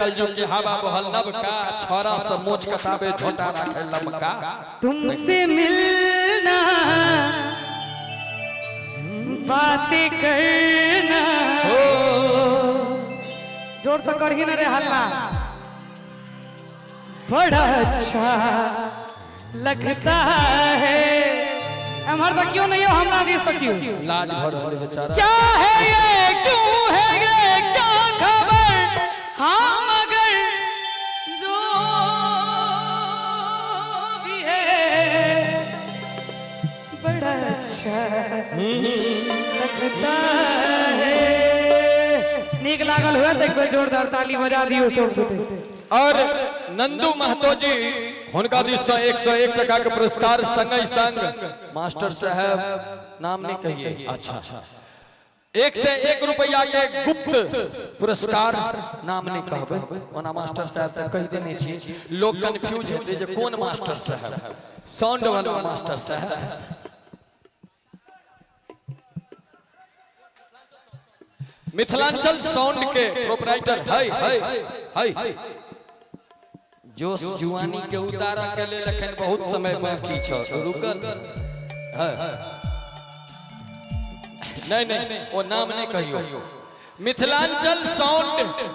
कलयुग के हवा बहल नबका, छौरा से मोच कटाबे झोटा राखे लमका। तुमसे मिलना बातें करना, जोर से करही ना रे हल्ला, बड़ा अच्छा लगता है। हमार तो क्यों नहीं हो, हमरा दिस तो क्यों लाज भर रहल बेचारा। क्या है ये, क्यों है ये, क्या खबर, हाँ मगर जो भी है बड़ा अच्छा लगता है। नीक लागल हुआ तो एक बेर जोरदार ताली बजा दियो सब गोटे। और नंदू महतो जी हुनका दिस से 101 टका के पुरस्कार संग संग मास्टर साहब नाम नहीं कहिए, अच्छा 101 रुपया के गुप्त पुरस्कार नाम नहीं कहबे, ओना मास्टर साहब तऽ कहि देने छी, लोग कंफ्यूज हेतै जे कोन मास्टर साहब, साउंड वाला मास्टर साहब। मिथिलांचल साउंड के प्रोपराइटर है है है जोश जुआनी के उतारा के लेल अखन बहुत समय बाकी छ, रुकल है। नहीं नहीं ओ नाम नहीं कहियो, मिथिलांचल साउंड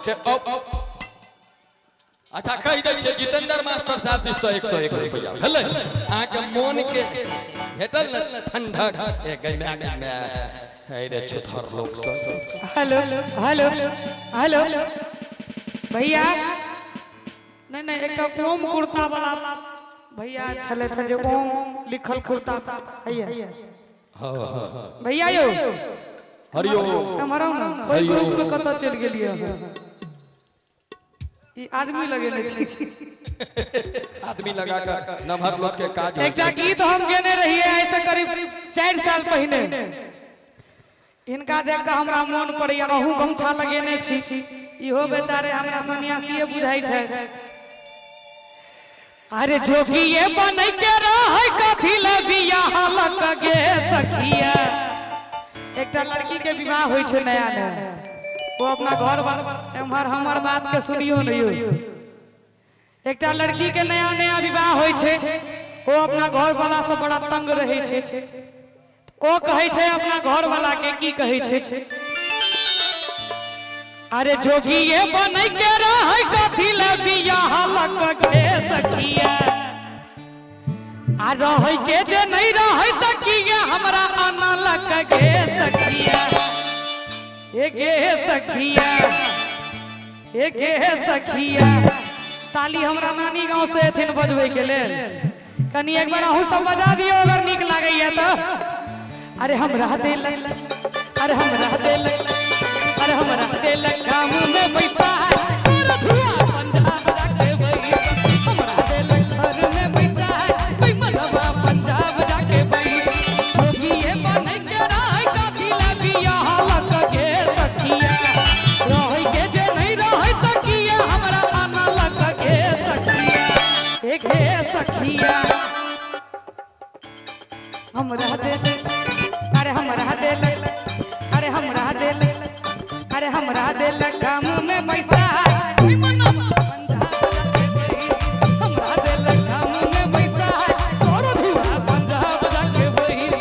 के अच्छा कहि दै छियै जितेंद्र मास्टर साहब दिस से 101 रुपया भेलै, अहाँके मोन के भेटल ने ठंडक, ए गई मैं हे रे छुथर लोक सब। हेलो हेलो हेलो भैया, नहीं नहीं एक ओम कुर्ता वाला भैया छले थे जे ओम लिखल कुर्ता हैया। हां भैया यो हरिओम हमारा ना कोई ग्रुप में कत चल गेलिए, ई आदमी लगेने छी, आदमी लगा के नमहर लोग के काज। एकटा गीत हम गेने रहिए ऐसे करीब 4 साल पहिने, इनका देख के हमरा मन पड़ैया, अहूँ गमछा लगेने छी, इहो बेचारे हमरा सन्यासीए बुझाइ छै। अरे जोगिए बनै के रहै कथी ले बियाह लक गे सखिया। एकटा लड़की के विवाह होइ छै नया नया, वो अपना घर एम्हर हमर बात के सुनियो नहीं हो। एकटा लड़की के नया नया विवाह होइ छै, वो अपना घर वाला से बड़ा तंग रहै छै, ओ कहै छै अपना घर वाला के की कहै छै, अरे जोगिए बनै के रहै कथी ले बियाह लक गे सखिया, आ रहै के जे नहीं रहै त किया हमरा अनलक गे सखिया, ए गे सखिया, ए गे सखिया। ताली हमरा नानी गांव से एथिन बजबै के लेल, कनी एक बार अहूँ सब बजा दियो अगर नीक लागैया त। अरे हमरा देल, अरे हमरा देल, अरे हमरा देल गाम में पैसा सर धुआ पंजाब जाके बैस, हमरा देल घर में पैसा कोई मनवा पंजाब जाके बैस, जोगिए बनै के रहै कथी ले बियाह लक गे सखिया, रहै के जे नहीं रहै त किया हमरा अनलक गे सखिया, ए गे सखिया। हमरा देल, अरे हमरा देल, अरे हमरा देल, अरे हमरा देल गाम में पैसा हमरा देल गाम में पैसा सर धुआ पंजाब जाके बैस।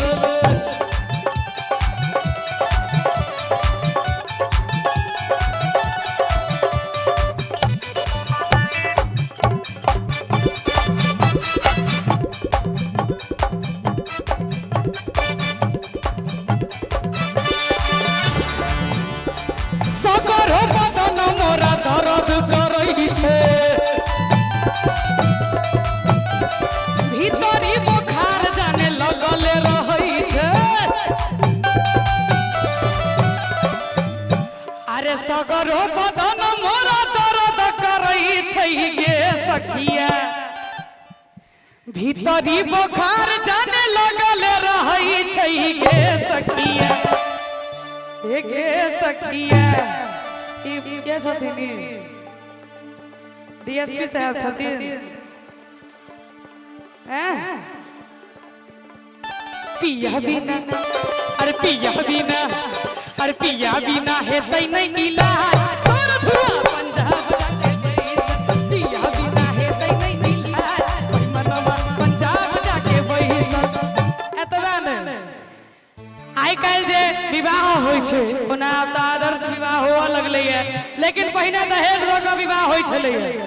सगर बदन मोरा दर्द करै छै, भीतरी बोखार जाने लगल रहै छै, अरे सगर बदन मोरा दर्द करै छै गे सखिया, भीतरी बोखार जाने लगल रहै छै गे सखिया, ए गे सखिया। ई के छथिन? डीएसपी साहब छथिन। पिया बिना, अरे पिया बिना, अरे पिया बिना हेतै नहीं इलाज, सर धुआ पंजाब जाके आइ काल्हि जे विवाह होइ छै, ओना आब तऽ आदर्श विवाह हुअ लगलैए, लेकिन पहिने दहेज लऽ कऽ विवाह होइ छलैए।